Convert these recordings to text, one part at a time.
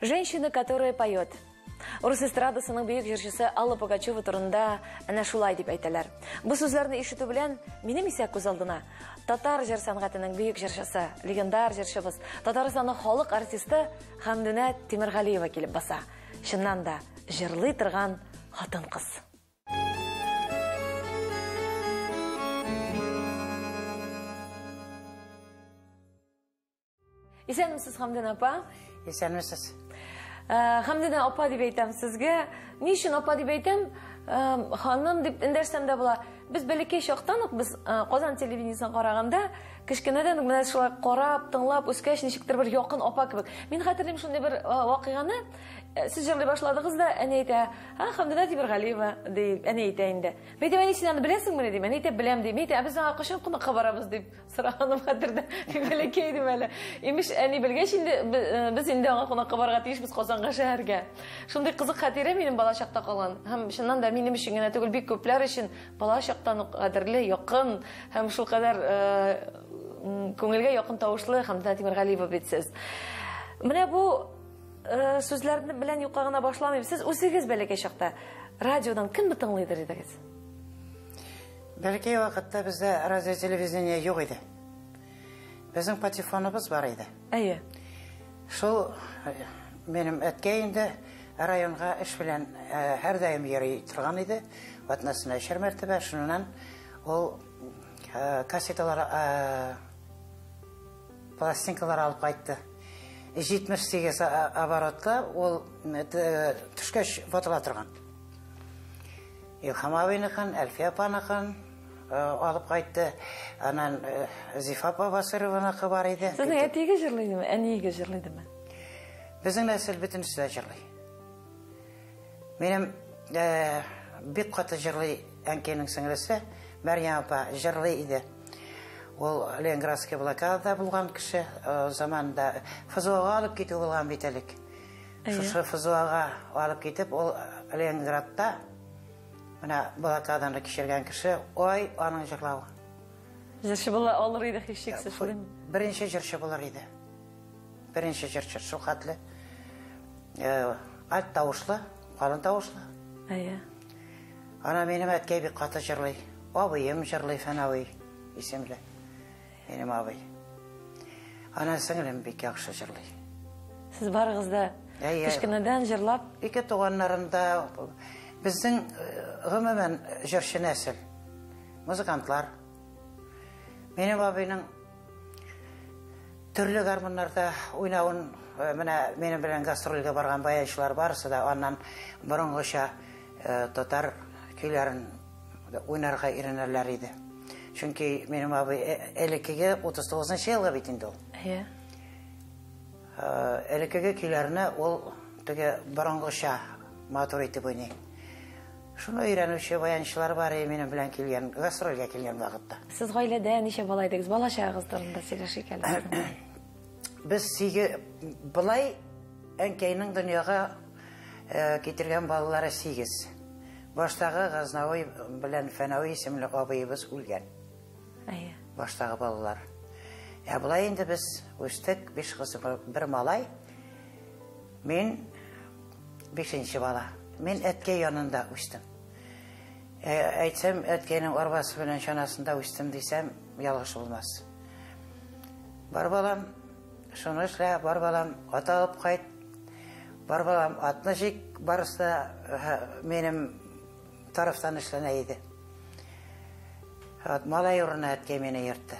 Женщина, которая поет. Рус эстрадасының бөек җырчысы Алла Пугачева турында әнә шулай дип әйтәләр. Бу сүзләрне ишетү белән минем исә күз алдына татар җыр сәнгатенең бөек җырчысы, легендар җырчыбыз, Татарстанның халык артисты Хәмдүнә Тимергалиева килеп баса. Чыннан да, җырлый торган хатын-кыз. Исәнмесез, Хәмдүнә апа. Исәнмесез. Хәмдүнә апа дип әйтәм сезгә. Ни өчен апа дип әйтәм? Ханым дип эндәшсәм дә була. Без бәләкәй чактан ук без Казан телевидениесен караганда, кечкенәдән үк менә шулай карап, тыңлап үскәч, ничектер бер якын апа кебек. Мин хәтерлим шундый бер вакыйганы. Сез җырлый башладыгыз да, әни әйтә, "А, Хәмдүнә Тимергалиева", ди, әни әйтә инде. Мин әйтәм, әни, син аны беләсеңмени дим. Әни әйтә, беләм ди. Мин әйтәм, ә без аңа кайчан кунакка барабыз дип. Сораганым хәтердә, мин бәләкәй идем әле. Имеш, әни белгәч инде, без инде аңа кунакка барырга тиешбез Казанга шәһәргә. Шундый кызык хатирә минем бала чакта калган. Һәм чыннан да минем өчен генә түгел, бик күпләр өчен бала чактан ук кадерле, якын һәм шулкадәр күңелгә якын тавышлы Хәмдүнә Тимергалиева бит сез. Менә бу сүзләрне белән юкка гына башламыйм. Сез үзегез бәләкәй чакта радиодан кемне тыңлыйдыр идегез? Бәләкәй вакытта бездә радио телевидение юк иде. Безнең патефоныбыз бар иде. Әйе. Шул минем әткәй инде районга эш белән һәрдаим йөри торган иде. Атнасына өчәр мәртәбә. Шуннан ул кассеталар, пластинкалар алып кайтты. 78 оборотта ул төшкәч ватыла торган. Илһам абыйныкын, Әлфия апаныкын алып кайтты. Аннан Зифа апа Басырованыкы бар иде. Сезнең әтиегез җырлый идеме, әниегез җырлый идеме? Безнең нәсел бөтенесе дә җырлый. Минем бик каты җырлый әнкәйнең сеңлесе Мәрьям апа җырлый иде. Ул Ленинградский блокадада булган кеше, заманында ФЗОга алып китү булган бит элек. Шушы ФЗОга алып китеп, ул Ленинградта менә блокаданы кичергән кеше, ой, аның җырлавы. Җырчы була алыр иде һичшиксез, шулаймы? Беренче җырчы булыр иде. Беренче җырчы, шул хәтле. Альт тавышлы, калын тавышлы. Әйе. Ана минем әткәй бик каты җырлый. Абыем җырлый, Фәнәви исемле. Минем абый. Ана сеңлем бик яхшы җырлый. Сез барыгыз да кечкенәдән җырлап? Ике туганнарым да безнең гомумән җырчы нәсел. Музыкантлар. Минем абыйның төрле гармуннарда уйнавын, менә минем белән гастрольгә барган баянчылар барысы да аннан борынгыча татар көйләрен уйнарга өйрәнәләр иде. Чөнки минем абый элеккеге 39 елгы бит инде ул. Әйе. Элеккеге көйләрне ул теге борынгыча матур итеп уйный. Шуны өйрәнүче баянчылар бар иде минем белән килгән, гастрольгә килгән вакытта. Сез гаиләдә ничә бала идегез? Бала чагыгыз турында сөйләшик әле. Без сиге былай әнкәйнең дөньяга китергән балалары 8. Баштагы Газнавый белән Фәнәви исемле абыебыз үлгән. Әйе. Баштагы балалар. Ә болай инде без үстек, 5 кыз, бер малай. Мин 5-нче бала. Мин әткәй янында үстем. Әйтсәм, әткәйнең арбасы белән чанасында үстем дисәм, ялгыш булмас. Бар балам, шуны эшлә, бар балам, ат алып кайт. Бар балам, атны җик, барысы да минем тарафтан эшләнә иде. Малай урынына әткәй мине йөртте.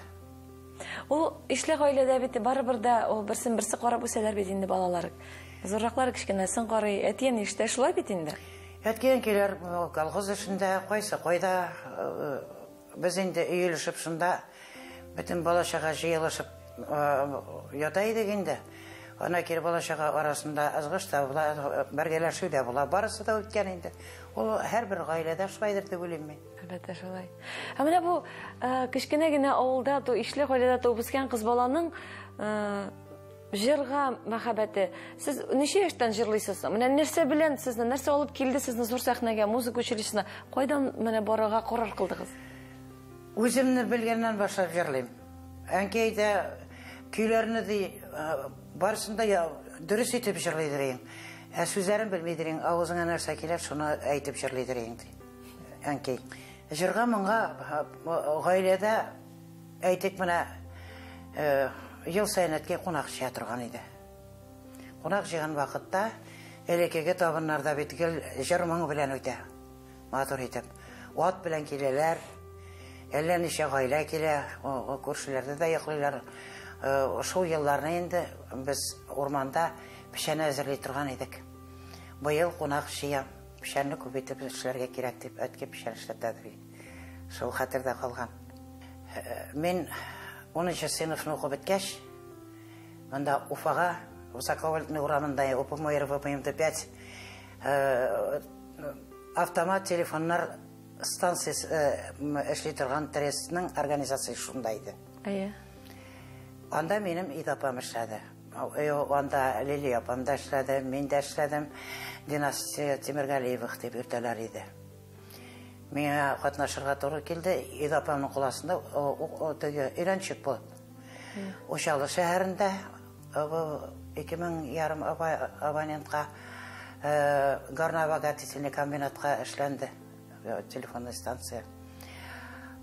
Ул ишле гаиләдә бит барыбер дә ул берсен берсе карап үсәләр бит инде балалар. Зурраклар кечкенәсен карый. Әти-әни эштә шулай бит инде. Әти-әнкәйләр колхоз эшендә, кайсы кайда, без инде өелешеп шунда бөтен бала-чага җыелышып ята идек инде. Ана кире бала-чага арасында ызгыш та була, бергәләшү дә була. Барысы да үткән инде. Ул һәрбер гаиләдә шулайдыр дип уйлыйм мин. Әлбәттә шулай. Ә менә бу кечкенә генә авылда, ишле гаиләдә туып үскән кыз баланың җырга мәхәббәте. Сез ничә яшьтән җырлыйсыз? Менә нәрсә белән сезне, нәрсә алып килде сезне зур сәхнәгә, музыка училищесына? Кайдан менә барырга карар кылдыгыз? Үземне белгәннән башлап җырлыйм. Әнкәй дә көйләрне ди, барысын да Дөрес итеп җырлыйдыр идең. Ә сүзләрен белмидер идең, авызыңа нәрсә килә, шуны әйтеп җырлыйдыр идең, ди. Әнкәй. Җырга моңга гаиләдә әйтик менә ел саен әткәй кунак җыя торган иде. Кунак җыйган вакытта элеккеге табыннарда бит гел җыр моң белән үтә. Матур итеп. Ат белән киләләр. Әллә ничә гаилә килә, күршеләрдә дә йоклыйлар. Шул елларны инде без урманда печән әзерли торган идек. Быел кунак җыям, печәнне күп итеп эшләргә кирәк дип, әткәй печән эшләтә ди. Шул хәтердә калган. Мин 10 сыйныфны укып беткәч, монда Уфага, Высоковольтный урамында, УПМР ВПМТ-5, автомат телефоннар станциясе эшли торган трестның организациясе шунда иде. Әйе. Анда минем ид апам эшләде. Анда Лилия апам да эшләде, мин дә эшләдем. Династия Тимиргалиевых дип йөртәләр иде. Миңа катнашырга туры килде. Ид апамның кул астында теге өйрәнчек булып. Учалы шәһәрендә 2500 абонентка горнообогатительный комбинатка эшләнде телефонная станция.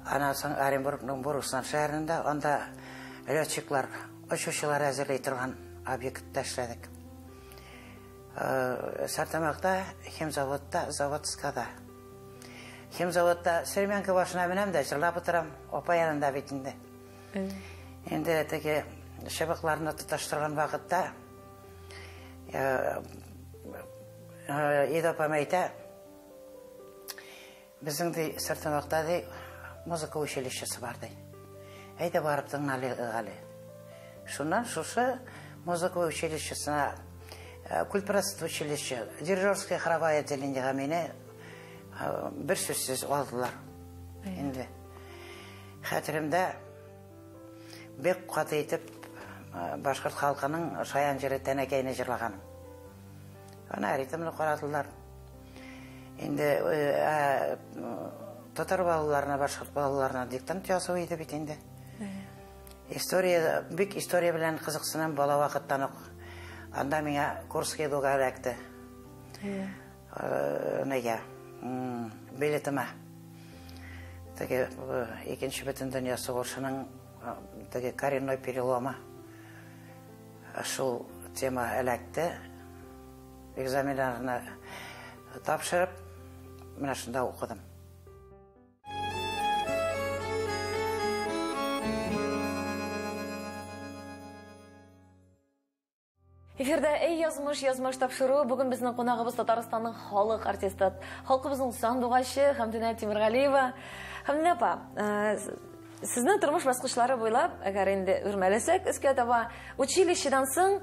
Аннан соң Оренбургның Бурусан шәһәрендә анда летчиклар, очучылар әзерли торган объектта эшләдек. Сартамакта, химзаводта, заводскада. Химзаводта Сермянка башына менәм дә җырлап утырам, апа янында бит инде. Инде теге чыбыкларны тоташтырган вакытта Ида апам әйтә, безнең ди Сартамакта ди музыка училищесы бар ди. Әйдә барып тыңлалыйк әле. Шуннан шушы музыка училищесына, культпросвет училище, дирижерская хоровая отделениега мине бер сүзсез алдылар. Инде хәтеремдә бик каты итеп башкорт халкының шаян җыры Тәнәкәйне җырлаганым. Ана ритмны карадылар. Инде татар балаларына, башкорт балаларына диктант язу иде бит инде. История, бик история белән кызыксынам бала вакыттан ук. Анда миңа Курская дуга эләкте. Нигә? Билетыма. Теге икенче бөтен дөнья сугышының теге коренной переломы. Шул тема эләкте. Экзаменнарны тапшырып, менә шунда укыдым. Эфирда «Эй, язмыш, язмыш» тапшыруы. Бүген безнең кунагыбыз Татарстанның халык артисты, халкыбызның сандугачы Хәмдүнә Тимергалиева. Хәмдүнә апа, сезнең тормыш баскычлары буйлап, әгәр инде үрмәләсәк өскә таба, училищедан соң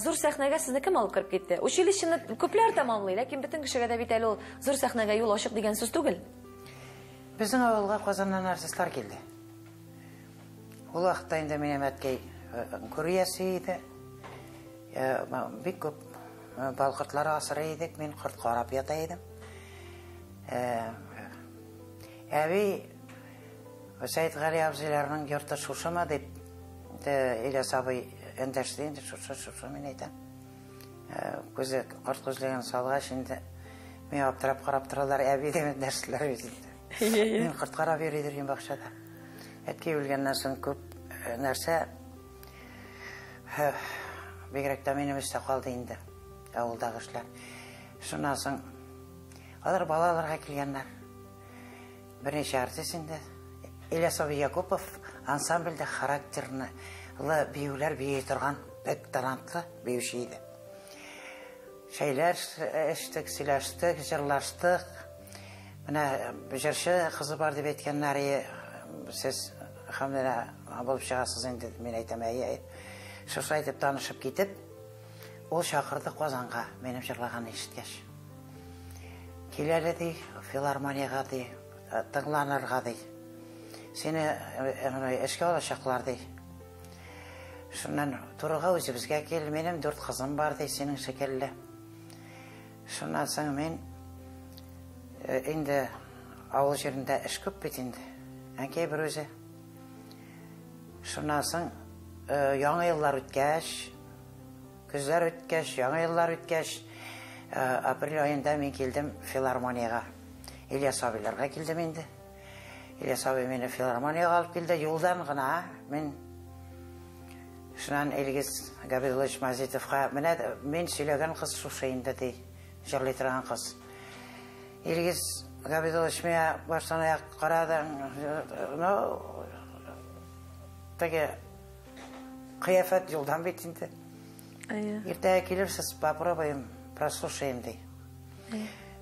зур сәхнәгә сезне кем алып кереп китте? Училищены күпләр тәмамлый, ләкин бөтен кешегә дә бит әле ул зур сәхнәгә юл ачык дигән сүз түгел. Безнең авылга Казаннан артистлар килде. Ул вакытта инде минем әткәй күриясе иде. Бик күп бал кортлары асрый идек, мин корт карап ята идем. Әби Сәйдгали абзыйларның йорты шушымы дип Ильяс абый эндәште инде, шушы, шушы мин әйтәм. Күзе корт күзлеген салгач инде миңа аптырап карап торалар, әби дип эндәштеләр бит инде. Мин корт карап йөри идем бакчада. Әткәй үлгәннән соң күп нәрсә бигрәк тә минем өстә калды инде авылдагы эшләр. Шуннан соң алар балаларга килгәннәр. Берничә артист инде. Ильяс абый Якупов ансамбльдә характерны биюләр бии торган бик талантлы биюче иде. Чәйләр эчтек, сөйләштек, җырлаштык. Менә җырчы кызы бар дип әйткәннәр, сез Хәмдүнә булып чыгасыз инде, мин әйтәм, әйе. Шушылай итеп танышып китеп, ул чакырды Казанга, минем җырлаганны ишеткәч. Кил әле ди, филармониягә ди, тыңланырга ди. Сине эшкә алачаклар ди. Шуннан турыга үзебезгә кил, минем 4 кызым бар ди, синең шикелле. Шуннан соң мин инде авыл җирендә эш күп бит инде. Әнкәй бер үзе. Шуннан соң яңа еллар үткәч, Көзләр үткәч, яңа еллар үткәч, апрель аенда мин килдем филармониягә. Ильяс абыйларга килдем инде. Ильяс абый мине филармониягә алып килде. Юлдан гына мин шуннан Илгиз Габидуллович Мазитовка, менә мин сөйләгән кыз шушы инде, ди, җырлый торган кыз. Илгиз Габидуллович миңа баштан аяк карады. Ну, теге кыяфәт юлдан бит инде. Иртәгә килерсез, попробуем, прослушаем, ди.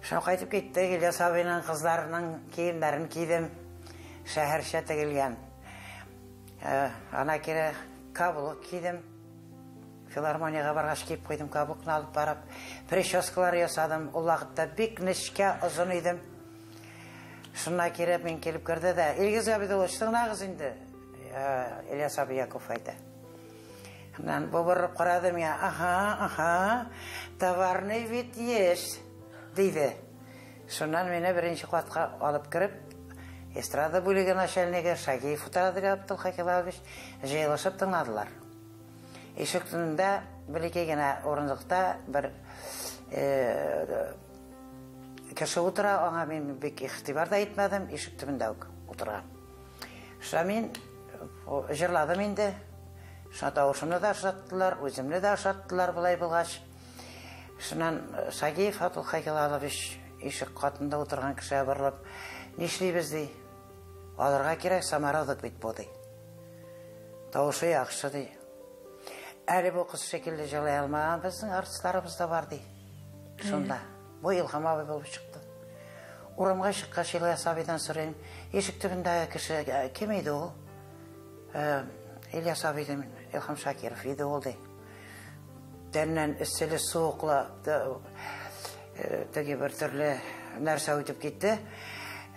Шуны кайтып киттек, Ильяс абыйның кызларының киемнәрен кидем. Шәһәрчә тегелгән. Ана кире каблук кидем. Филармониягә баргач киеп куйдым, каблукны алып барып. Прическалар ясадым. Ул вакытта бик нечкә, озын идем. Шуннан кире мин килеп керде дә, Илгиз Габидуллович, тыңлагыз инде, Ильяс абый Яков әйтә. Шуннан бу борылып карады миңа, ага, ага, товарный вид есть, диде. Шуннан мине беренче катка алып кереп, эстрада бүлеге начальнигы Шагиев утыра, Абдулхакимович, җыелышып тыңладылар. Ишек төбендә бәләкәй генә урындыкта бер кеше утыра, аңа мин бик игътибар да итмәдем, ишек төбендә үк утырган. Шунда мин җырладым инде. Шунда тавышымны да ошаттылар, үземне дә ошаттылар болай булгач. Шуннан Шагиев Абдулхакимович ишек катында утырган кешегә борылып, нишлибез, ди? Алырга кирәк, самородок бит бу, ди. Тавышы яхшы, ди. Әле бу кыз шикелле җырлый алмаган безнең артистларыбыз да бар, ди. Шунда. Бу Илһам абый булып чыкты. Урамга чыккач, Ильяс абыйдан сорыйм, ишек төбендәге кеше кем иде ул? Ильяс абый дим, Илһам Шакиров иде ул, ди. Тәннән эсселе, суыклы, теге бер төрле нәрсә үтеп китте.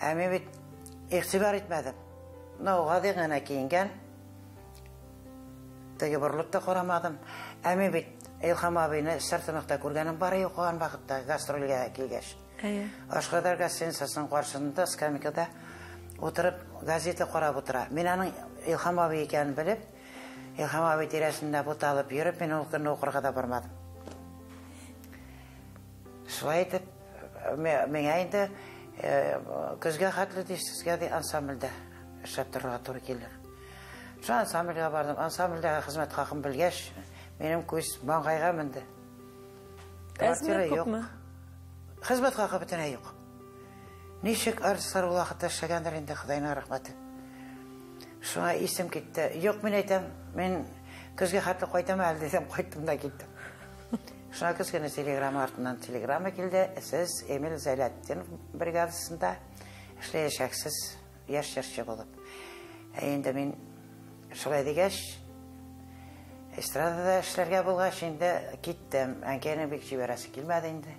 Ә мин бит игътибар итмәдем. Ну, гади генә киенгән. Теге борылып та карамадым. Ә мин бит Илһам абыйны Стәрлетамакта күргәнем бар иде укыган вакытта, гастрольгә килгәч. Ашкадар гостиницасының каршында скамейкада утырып газета карап утыра. Мин аның Илһам абый икәнен белеп, Илһам абый тирәсендә буталып йөреп, мин ул көнне укырга да бармадым. Шулай итеп, миңа инде көзгә хәтле ди, сезгә ди ансамбльдә эшләп торырга туры килер. Шул ансамбльгә бардым. Ансамбльдәге хезмәт хакын белгәч, минем күз маңгайга менде. Квартира юк. Хезмәт хакы бөтенләй юк. Ничек артистлар ул вакытта эшләгәндер инде, Ходайның рәхмәте. Шуңа исем китте. Юк, мин әйтәм, мин көзгә хәтле кайтам әле дисәм, кайттым да киттем. Шуңа көз көне телеграмма артыннан телеграмма килде. Сез Эмиль Зәйләтдинов бригадасында эшләячәксез, яшь җырчы булып. Ә инде мин шулай дигәч, эстрадада эшләргә булгач, инде киттем. Әнкәйнең бик җибәрәсе килмәде инде.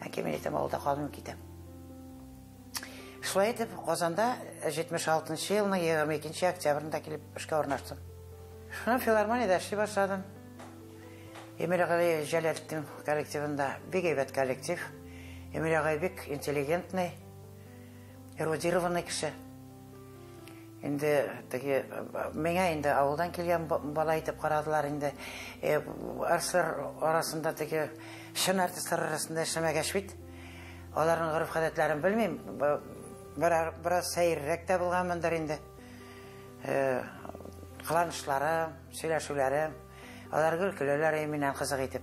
Әнкәй, мин әйтәм, авылда калмыйм, китәм. Шулай итеп, Казанда 76 елның 22 октябрендә килеп эшкә урнаштым. Шуннан филармониядә эшли башладым. Эмиль агай Җәләлетдин коллективында бик әйбәт коллектив. Эмиль агай бик интеллигентный, эрудированный кеше. Инде теге миңа инде авылдан килгән бала итеп карадылар инде. Артистлар арасында теге чын артистлар арасында эшләмәгәч бит. Аларның гореф-гадәтләрен белмим. Бераз сәеррәк тә булганмындыр инде. Кыланышлары, сөйләшүләре, алар гел көләләр миннән кызык итеп.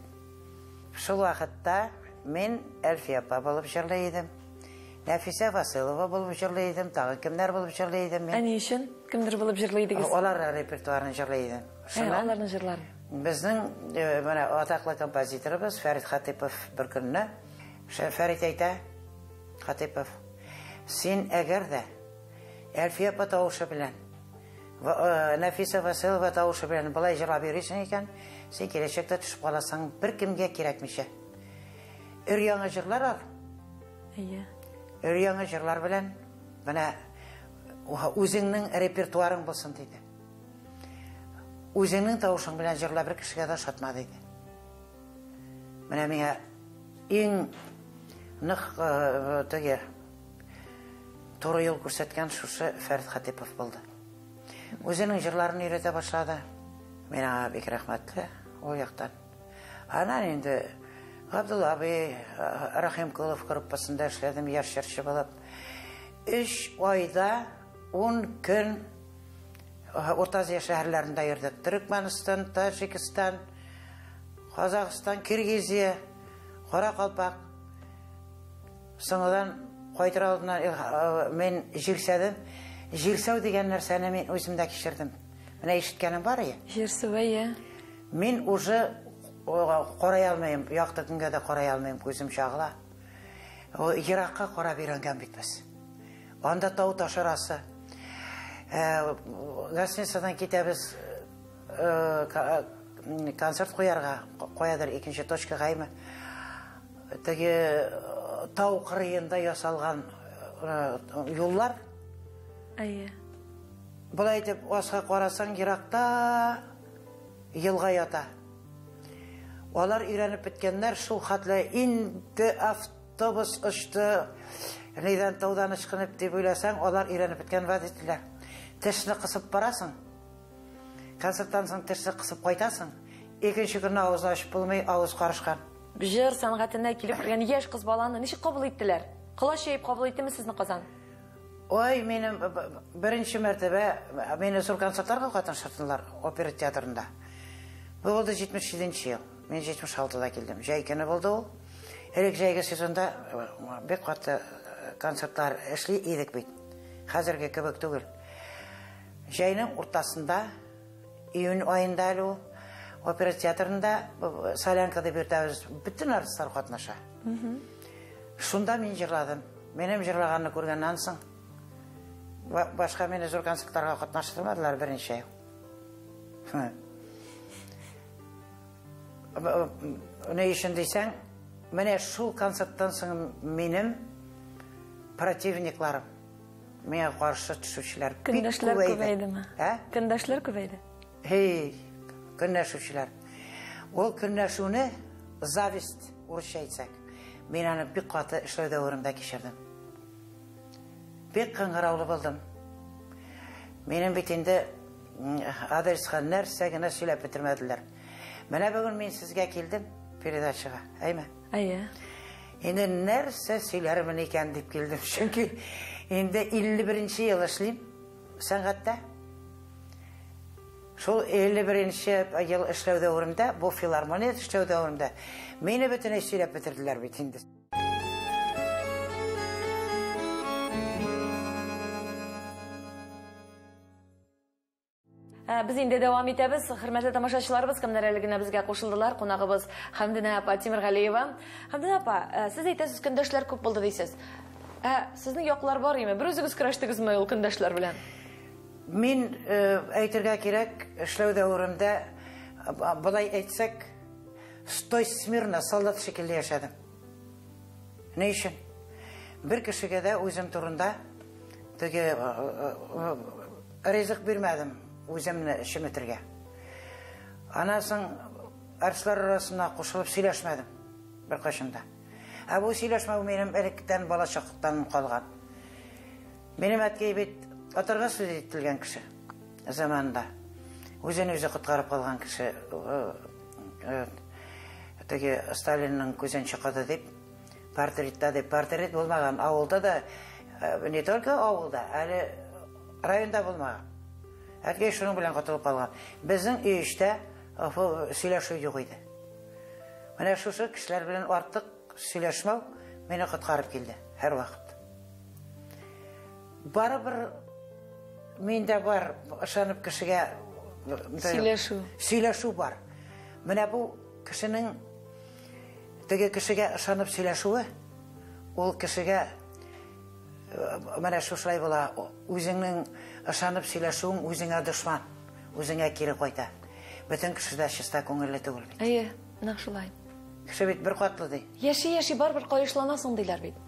Шул вакытта мин Әлфия апа булып җырлый идем. Нәфисә Василова булып җырлый идем, тагын кемнәр булып җырлый идем мин. Ә ни өчен? Кемдер булып җырлый идегез? Алар репертуарын җырлый идем. Аларның җырларын. Безнең менә атаклы композиторыбыз Фәрит Хатипов бер көнне Фәрит әйтә, Хатипов, син әгәр дә Әлфия апа тавышы белән, Нәфисә Василова тавышы белән болай җырлап йөрисең икән, син киләчәктә төшеп каласың, беркемгә кирәкмичә. Өр-яңа җырлар ал. Әйе. Өр-яңа җырлар белән менә үзеңнең репертуарың булсын диде. Үзеңнең тавышың белән җырла, бер кешегә дә ошатма диде. Менә миңа иң нык теге туры юл күрсәткән шушы Фәрит Хатипов булды. Үзенең җырларын өйрәтә башлады. Мин аңа бик рәхмәтле ул яктан. Аннан инде Габдулла абый Рахимкулов группасында эшләдем, яшь җырчы булып. 3 айда 10 көн Урта Азия шәһәрләрендә йөрдек. Төрекмәнстан, Таҗикстан, Казахстан, Киргизия, Каракалпак. Соңыдан кайтыр алдыннан мин җирсәдем. Җирсәү дигән нәрсәне мин үземдә кичердем. Менә ишеткәнем бар я. Җирсү, әйе. Мин уже карай алмыйм, якты көнгә дә карай алмыйм, күзем чагыла. Еракка карап өйрәнгән бит без. Анда тау таш арасы. Гостиницадан китәбез концерт куярга, каядыр икенче точкага име. Теге тау кырыенда ясалган юллар. Әйе. Болай итеп аска карасаң, еракта елга ята. Алар өйрәнеп беткәннәр, шул хәтле инде автобус очты, нидән таудан ычкынып дип уйласаң, алар өйрәнеп беткән водительләр. Тешне кысып барасың. Концерттан соң тешне кысып кайтасың. Икенче көнне авызны ачып булмый, авыз карышкан. Җыр сәнгатенә килеп кергән яшь кыз баланы ничек кабул иттеләр? Колач җәеп кабул иттеме сезне Казан? Ой, минем беренче мәртәбә мине зур концертларга катнаштырдылар опера театрында. Бу булды 77 ел. Мин 76-да килдем. Җәй көне булды ул. Элек җәйге сезонда бик каты концертлар эшли идек бит. Хәзерге кебек түгел. Җәйнең уртасында, июнь аенда әле ул, опера театрында солянка дип йөртәбез, бөтен артистлар катнаша. Шунда мин җырладым. Минем җырлаганны күргәннән соң, башка мине зур концертларга катнаштырмадылар берничә ел. Ни өчен дисәң, менә шул концерттан соң минем противникларым, миңа каршы төшүчеләр бик Көндәшләр күбәйде. күбәйдеме? Ә? Көндәшләр күбәйде. Һей, көнләшүчеләр. Ул көнләшүне зависть урысча әйтсәк, мин аны бик каты эшләү дәверемдә кичердем. Бик кыңгыраулы булдым. Минем бит инде адреска нәрсә генә сөйләп бетермәделәр. Менә бүген мин сезгә килдем передачага, әйме? Әйе. Инде нәрсә сөйләрмен икән дип килдем. Чөнки инде 51 ел эшлим сәнгатьтә. Шул 51 ел эшләү дәверемдә, бу филармониядә эшләү дәверемдә мине бөтенләй сөйләп бетерделәр бит инде. Без инде дәвам итәбез. Хөрмәтле тамашачыларыбыз, кемнәр әле генә безгә кушылдылар, кунагыбыз Хәмдүнә апа Тимергалиева. Хәмдүнә апа, сез әйтәсез, көндәшләр күп булды дисез. Сезнең яклар бар име? Бер үзегез көрәштегезме ул көндәшләр белән? Мин әйтергә кирәк, эшләү дәверемдә, болай әйтсәк, стой смирно, солдат шикелле яшәдем. Ни өчен? Бер кешегә дә үзем турында теге ризык бирмәдем үземне чеметергә. Аннан соң артистлар арасына кушылып сөйләшмәдем беркайчан да. Ә бу сөйләшмәү минем электән бала чактан калган. Минем әткәй бит атарга сүз ителгән кеше заманында. Үзен үзе коткарып калган кеше, теге Сталинның күзен чыкады дип, портретта дип, портрет булмаган авылда да, не только авылда, әле районда булмаган. Әткәй шуның белән котылып калган. Безнең өй эчтә сөйләшү юк иде. Менә шушы кешеләр белән артык сөйләшмәү мине коткарып килде һәрвакыт. Барыбер миндә бар ышанып кешегә сөйләшү. Сөйләшү бар. Менә бу кешенең теге кешегә ышанып сөйләшүе, ул кешегә менә шушылай була, үзеңнең ышанып сөйләшүең үзеңә дошман, үзеңә кире кайта. Бөтен кеше дә чиста күңелле түгел бит. Әйе, нәкъ шулай. Кеше бит бер катлы ди. Яши-яши барыбер каешланасың диләр бит.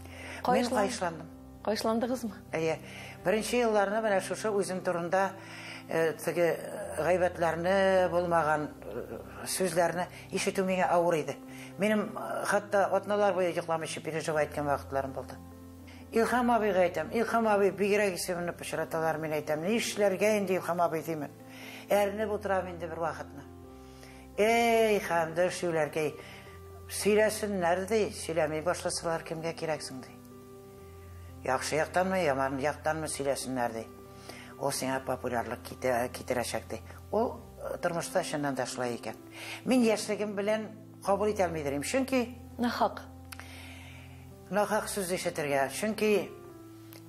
Мин каешландым. Каешландыгызмы? Әйе. Беренче елларны менә шушы үзем турында теге гайбәтләрне, булмаган сүзләрне ишетү миңа авыр иде. Минем хәтта атналар буе йокламыйча переживать иткән вакытларым булды. Илһам абыйга әйтәм, Илһам абый бигрәк исемне пычраталар, мин әйтәм, ни эшләргә инде Илһам абый димен. Әрнеп утырам инде бер вакытны. Эй, Хәмдүш юләркәй, сөйләсеннәр ди, сөйләми башласалар кемгә кирәксең ди. Яхшы яктанмы, яман яктанмы сөйләсеннәр ди. Ул сиңа популярлык китерәчәк ди. Ул тормышта чыннан да шулай икән. Мин яшьлегем белән кабул итә алмыйдыр идем, чөнки Нахак. Нахак сүз ишетергә, чөнки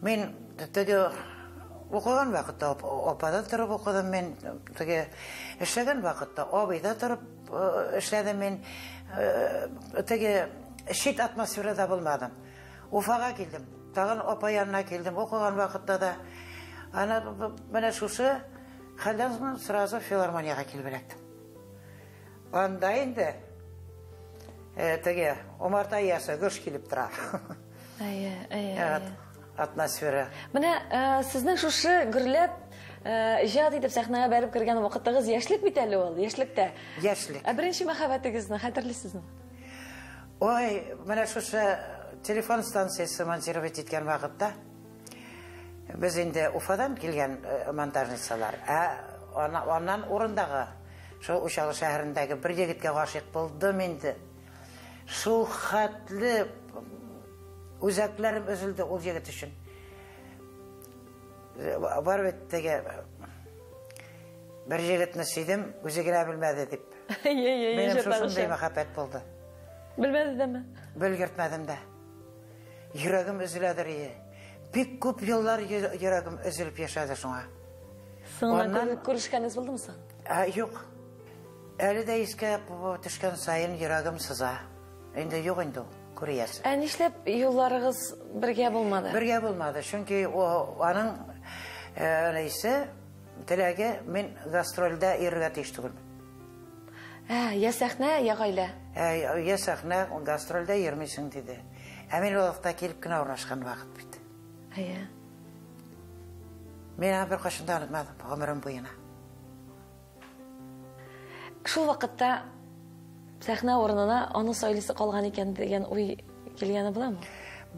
мин теге укыган вакытта апада торып укыдым мин, теге эшләгән вакытта абыйда торып эшләдем мин, теге чит атмосферада булмадым. Уфага килдем, тагын апа янына килдем, укыган вакытта да. Ана менә шушы хәлдән соң сразу филармониягә килеп эләктем. Анда инде теге умарта иясе гөж килеп тора. Әйе, әйе, әйе. Атмосфера. Менә сезнең шушы гөрләп иҗат итеп сәхнәгә бәреп кергән вакытыгыз яшьлек бит әле ул, яшьлектә. Яшьлек. Ә беренче мәхәббәтегезне хәтерлисезме? Ой, менә шушы телефон станциясе монтировать иткән вакытта без инде Уфадан килгән монтажницалар, ә аннан урындагы шул Учалы шәһәрендәге бер егеткә гашыйк булдым инде. Шул хәтле үзәкләрем өзелде ул егет өчен. Бар бит теге бер егетне сөйдем, үзе генә белмәде дип. Минем шушындый мәхәббәт булды. Белмәде дәме? Белгертмәдем дә. Йөрәгем өзеләдер ие. Бик күп еллар йөрәгем өзелеп яшәде шуңа. Соңыннан күрешкәнегез булдымы соң? Юк. Әле дә искә төшкән саен йөрәгем сыза. Инде юк инде ул, күрәсез. Ә нишләп юлларыгыз бергә булмады? Бергә булмады, чөнки аның рәисе теләге мин гастрольдә йөрергә тиеш түгелмен. Я сәхнә, я гаилә. Я сәхнә, гастрольдә йөрмисең диде. Ә мин ул вакытта килеп кенә урнашкан вакыт бит. Әйе. Мин аны беркайчан да онытмадым гомерем буена. Шул вакытта сәхнә урынына аны сайлыйсы калган икән дигән уй килгәне буламы?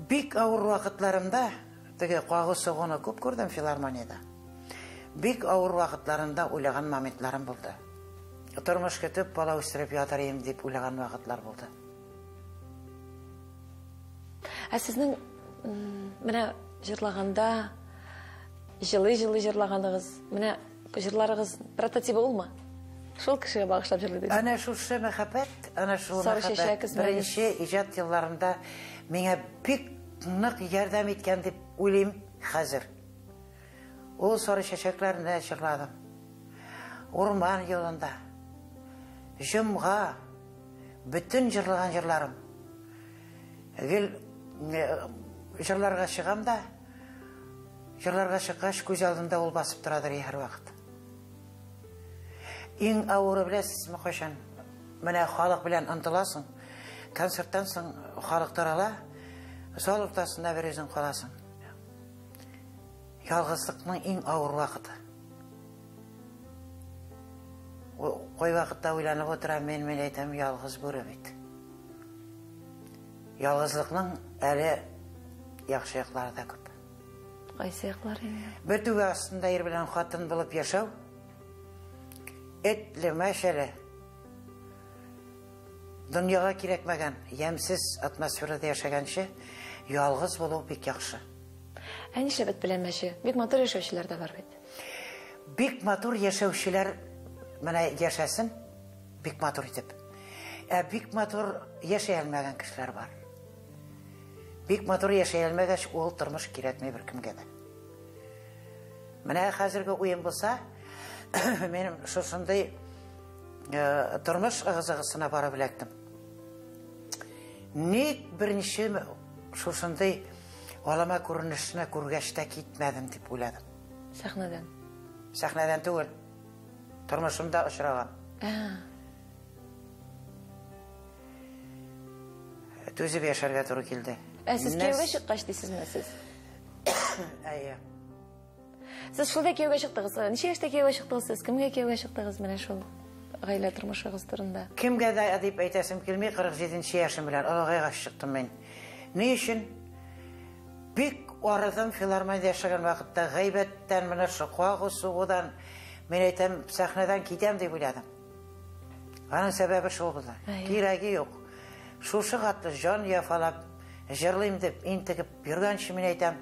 Бик авыр вакытларымда, теге кагы сугуны күп күрдем филармониядә. Бик авыр вакытларымда уйлаган моментларым булды. Тормыш көтеп, бала үстереп ятыр идем дип уйлаган вакытлар булды. Ә сезнең менә җырлаганда җылы-җылы җырлаганыгыз, менә җырларыгыз прототибы улмы? Шул кешегә багышлап җырлый дисез. Әнә шушы мәхәббәт, әнә шул Сары мәхәббәт чәчәк өзмәгез. беренче иҗат елларында миңа бик нык ярдәм иткән дип уйлыйм хәзер. Ул сары чәчәкләрне җырладым. Урман юлында, җомга, бөтен җырлаган җырларым. Гел җырларга чыгам да, җырларга чыккач күз алдында ул басып торадыр һәрвакыт. Иң авыры беләсезме кайчан? Менә халык белән ынтыласың. Концерттан соң халык тарала, зал уртасында бер үзең каласың. Ялгызлыкның иң авыр вакыты. Кай вакытта уйланып утырам, мин әйтәм, ялгыз бүре бит. Ялгызлыкның әле яхшы яклары да күп. Кайсы яклары инде? Бер түбә астында ир белән хатын булып яшәү, этле, мәшәле, дөньяга кирәкмәгән, ямьсез атмосферада яшәгәнче, ялгыз булу бик яхшы. Ә нишләп эт белән мәче? Бик матур яшәүчеләр дә бар бит. Бик матур яшәүчеләр менә яшәсен, бик матур итеп. Ә бик матур яшәй алмаган кешеләр бар. Бик матур яшәй алмагач, ул тормыш кирәкми беркемгә дә. Менә хәзерге уем булса, минем шушындый тормыш ыгы-зыгысына барып эләктем. Ник беренче шушындый алама күренешне күргәч тә китмәдем дип уйладым. Сәхнәдән? Сәхнәдән түгел. Тормышымда очраган. Түзеп яшәргә туры килде. Ә сез кияүгә чыккач дисезме сез? Әйе. Сез шулда кияүгә чыктыгыз. Ничә яшьтә кияүгә чыктыгыз сез? Кемгә кияүгә чыктыгыз менә шул гаилә тормышыгыз турында? Кемгә дә дип әйтәсем килми, 47 яшем белән олыгайгач чыктым мин. Ни өчен? Бик арыдым филармониядә яшәгән вакытта, гайбәттән, менә шул кагу сугудан, мин әйтәм, сәхнәдән китәм дип уйладым. Аның сәбәбе шул булды. Кирәге юк. Шушы хәтле җан яфалап җырлыйм дип интегеп йөргәнче, мин әйтәм,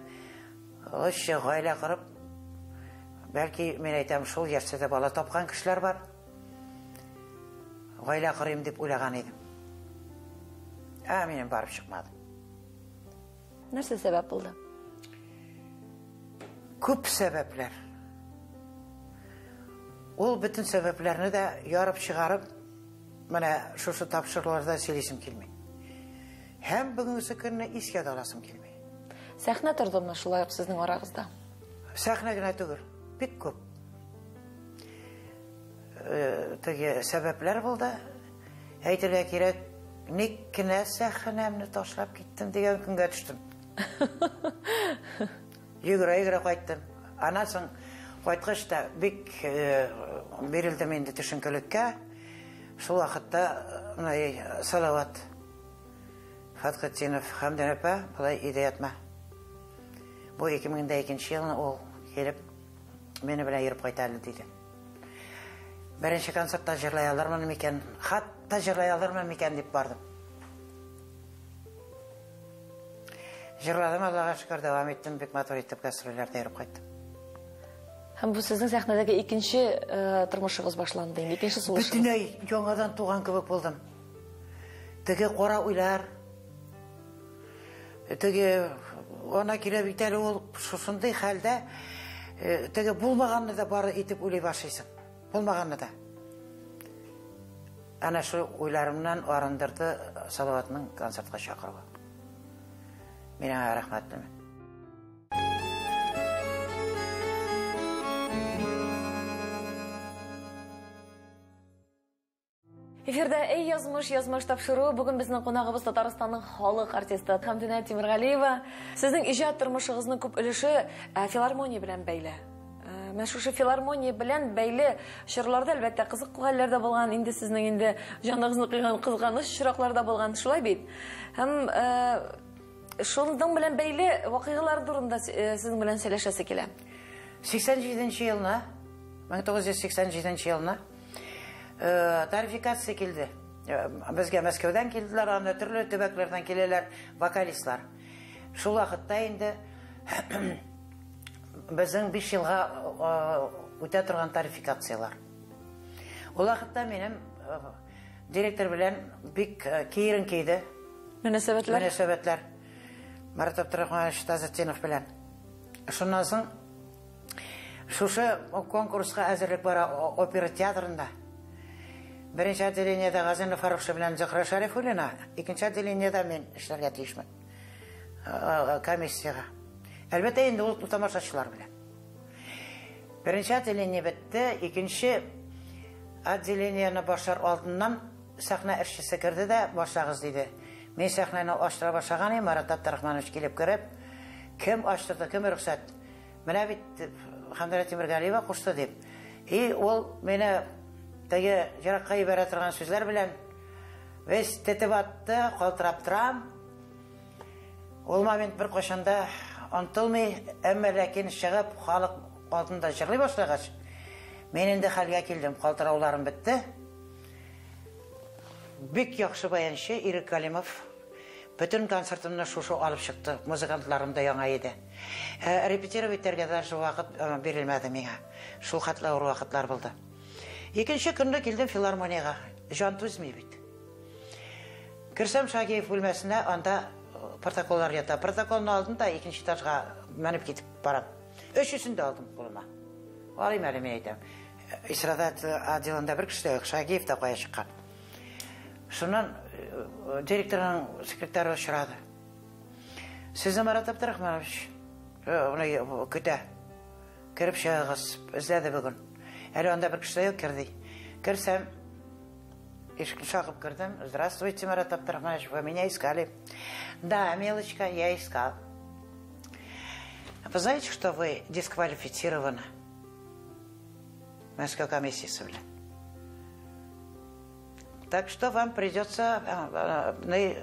лучше гаилә корып, бәлки, мин әйтәм, шул яшьтә дә бала тапкан кешеләр бар. Гаилә корыйм дип уйлаган идем. Ә минем барып чыкмады. Нәрсә сәбәп булды? Күп сәбәпләр. Ул бөтен сәбәпләрне дә ярып чыгарып, менә шушы тапшыруларда сөйлисем килми. Һәм бүгенге көнне искә дә аласым килми. Сәхнә тордымы шулай ук сезнең арагызда? Сәхнә генә түгел, бик күп. Теге сәбәпләр булды. Әйтергә кирәк, ник кенә сәхнәмне ташлап киттем дигән көнгә төштем. Йөгерә-йөгерә кайттым. Аннан соң кайткач та бик бирелдем инде төшенкелеккә. Шул вакытта менә Салават Фәтхетдинов, Хәмдүнә апа, болай өйдә ятма. Бу 2002 елны ул килеп, мине белән йөреп кайта әле, диде. Беренче концертта җырлай алырмын микән, хатта җырлай алырмын микән дип бардым. Җырладым, Аллага шөкер, дәвам иттем, бик матур итеп гастрольләрдә йөреп кайттым. Һәм бу сезнең сәхнәдәге икенче тормышыгыз башланды инде, икенче сулышыгыз. Бөтенләй яңадан туган кебек булдым. Теге кара уйлар, теге ана килә бит әле ул шушындый хәлдә, теге булмаганны да бары итеп уйлый башлыйсың. Булмаганны да. Әнә шул уйларымнан арындырды Салаватның концертка чакыруы. Мин аңа рәхмәтлемен. Эфирда Эй, язмыш, язмыш тапшыруы. Бүген безнең кунагыбыз Татарстанның халык артисты Хәмдүнә Тимергалиева. Сезнең иҗат тормышыгызның күп өлеше филармония белән бәйле. Менә шушы филармония белән бәйле чорларда, әлбәттә, кызык хәлләр дә булган, инде сезнең инде җаныгызны кыйган кызганыч очраклар да булган, шулай бит? Һәм шуның белән бәйле вакыйгалар турында сезнең белән сөйләшәсе килә. Сиксән җиденче елны, мең тугыз йөз сиксән җиденче елны, тарификация килде. Безгә Мәскәүдән килделәр, анда төрле төбәкләрдән киләләр вокалистлар. Шул вакытта инде безнең 5 елга үтә торган тарификацияләр. Ул вакытта минем директор белән бик киеренке иде. Мөнәсәбәтләр? Мөнәсәбәтләр. Марат Абдрахманович Тазетдинов белән. Шуннан соң шушы конкурска әзерлек бара опера театрында. Беренче отделениедә Газинур Фарукшин белән Зөһрә Шәрифуллина, икенче отделениедә мин эшләргә тиешмен. Комиссияга. Әлбәттә, инде ул тамашачылар белән. Беренче отделение бетте, икенче отделениене башлар алдыннан сәхнә эшчесе керде дә, башлагыз диде. Мин сәхнәне ачтыра башлаган идем, Марат Абдрахманович килеп кереп, кем ачтырды, кем рөхсәт? Менә бит Хәмдүнә Тимергалиева кушты дип. И ул мине теге еракка җибәрә торган сүзләр белән весь тетеп атты, калтырап торам. Ул момент бер кайчан да онытылмый, әмма ләкин чыгып халык алдында җырлый башлагач, мин инде хәлгә килдем, калтырауларым бетте. Бик яхшы баянчы Ирек Галимов бөтен концертымны шушы алып чыкты, музыкантларым да яңа иде. Репетировать итәргә даже вакыт бирелмәде миңа. Шул хәтле авыр вакытлар булды. Икенче көнне килдем филармониягә. Җан түзми бит. Керсәм Шагиев бүлмәсенә, анда протоколлар ята. Протоколны алдым да икенче этажга менеп китеп барам. Өчесен дә алдым кулыма. Алыйм әле, мин әйтәм. Эстрада отделында бер кеше дә юк, Шагиев та кая чыккан. Шуннан директорның секретаре очрады. Сезне Марат Абдрахманович көтә. Кереп чыгыгыз, эзләде бүген. Әле анда бер кеше дә юк, керде. Керсәм, ишекне шакып кердем. Здравствуйте, Марат Абдрахманович, вы меня искали. Да, милочка, я искал. Вы знаете, что вы дисквалифицированы? Мәскәү комиссиясе белән. Так что вам придется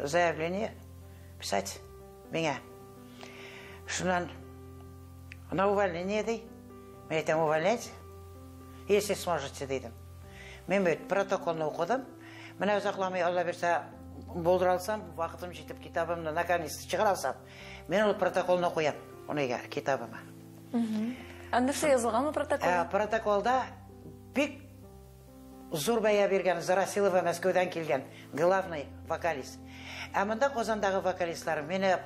заявление писать меня. Шуннан на увольнение ди. Мин әйтәм, увольняйте, если сможете, дидем. Мин бит протоколны укыдым. Менә озакламый, Алла бирсә, булдыра алсам, вакытым җитеп, китабымны наконец чыгара алсам, мин ул протоколны куям, уныга китабыма. Ә нәрсә язылганмы протоколда? Протоколда бик зур бәя биргән Зарасилова, Мәскәүдән килгән главный вокалист. Ә монда Казандагы вокалистлар мине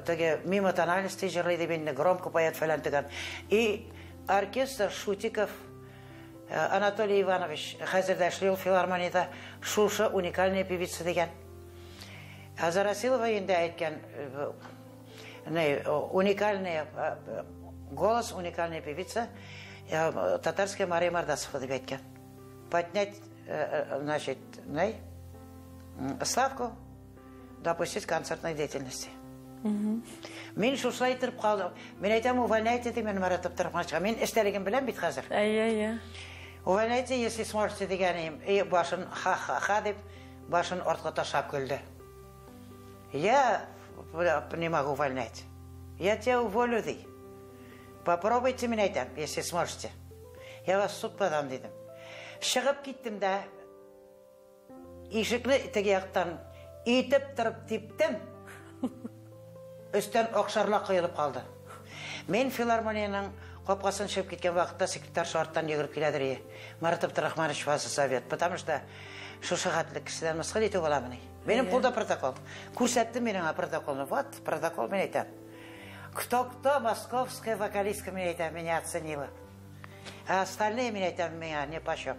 теге мимо тональности җырлый дип инде, громко поет фәлән дигән. И оркестр Шутиков Анатолий Иванович, хәзер дә эшли ул филармониядә, шушы уникальная певица дигән. Ә Зарасилова инде әйткән, уникальный голос, уникальная певица, татарская Мария Мардасова дип әйткән. Поднять, значит, ставку, допустить концертной деятельности. Мин шушылай итеп калдым. Мин әйтәм, увольняйте, дим мин Марат Абдрахмановичка. Мин эштәлеген беләм бит хәзер. Әйе, әйе. Увольняйте, если сможете, дигәнем. И башын ха-ха-ха дип, башын артка ташлап көлде. Я не могу увольнять. Я тебя уволю, ди. Попробуйте, мин әйтәм, если сможете. Я вас в суд подам, дидем. Чыгып киттем дә, ишекне теге яктан итеп торып типтем. Өстән акшарлар коелып калды. Мин филармониянең капкасын чыгып киткән вакытта секретарша арттан йөгереп киләдер. Марат Абдрахманович вас зовет, потому что шушы хәтле кешедән мыскыл итү буламыни? Минем кулда протокол. Күрсәттем мин аңа протоколны. Вот протокол, мин әйтәм. Кто-кто, московская вокалистка, мин әйтәм, меня оценила. А остальные, мин әйтәм, меня ни почем.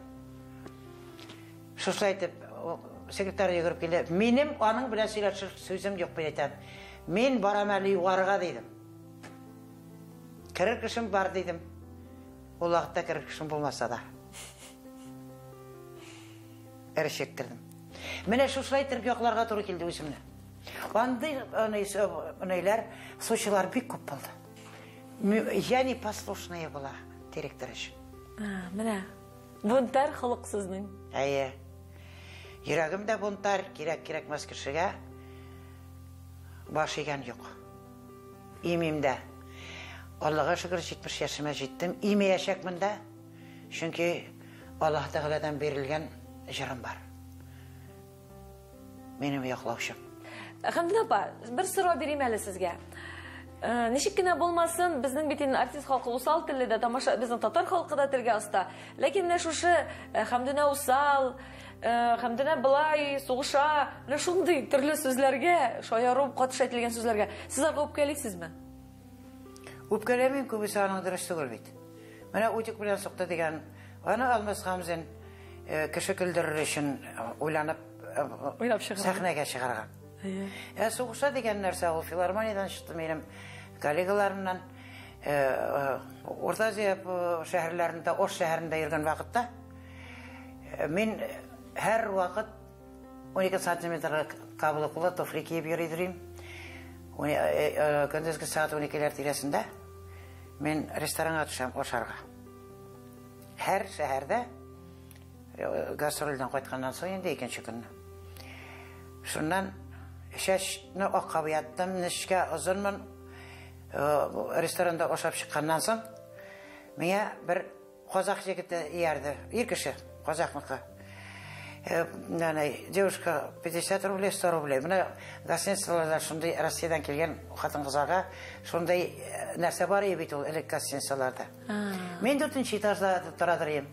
Шушылай итеп, секретарь йөгереп килде. Минем аның белән сөйләшер сүзем юк, мин әйтәм. Мин барам әле югарыга, дидем. Керер кешем бар, дидем. Ул вакытта керер кешем булмаса да. Эрешектердем. Менә шушылай итеп якларга туры килде үземне. Андый ниләр, случайлар бик күп булды. Я не послушная была директор өчен. Менә бунтарь холык сезнең. Әйе. Йөрәгем дә бунтарь, кирәк-кирәкмәс кешегә баш игән юк. Имим дә. Аллага шөкер, 70 яшемә җиттем. Имәячәкмен дә. Чөнки Аллаһ Тәгаләдән бирелгән җырым бар. Минем яклаучым. Хәмдүнә апа, бер сорау бирим әле сезгә. Ничек кенә булмасын, безнең бит инде артист халкы усал телле дә, тамаша, безнең татар халкы да телгә оста. Ләкин менә шушы Хәмдүнә усал, Хәмдүнә былай сугыша, менә шундый төрле сүзләргә, шаяру катыш әйтелгән сүзләргә сез аларга үпкәлисезме? Үпкәләмим, күбесе аның дөрес түгел бит. Менә утюг белән сукты дигән, аны Алмаз Хамзин кеше көлдерер өчен уйланып уйлап чыгарган. Сәхнәгә чыгарган. Ә сугыша дигән нәрсә ул филармониядән чыкты минем коллегаларымнан. Урта Азия шәһәрләрендә, Ош шәһәрендә йөргән вакытта мин һәр вакыт 12 сантиметр каблуклы туфли киеп йөри идем. Көндезге сәгать 12-ләр тирәсендә мин ресторанга төшәм ашарга. Һәр шәһәрдә гастрольдән кайтканнан соң инде икенче көнне. Шуннан чәчне акка буяттым, нечкә озынмын. Ресторанда ашап чыкканнан соң миңа бер казах егете иярде. Ир кеше, казахныкы. Девушка, 50 рублей, 100 рублей. Менә гостиницаларда шундый Россиядән килгән хатын-кызларга шундый нәрсә бар иде бит ул элек гостиницаларда. Мин 4 этажда тора идем.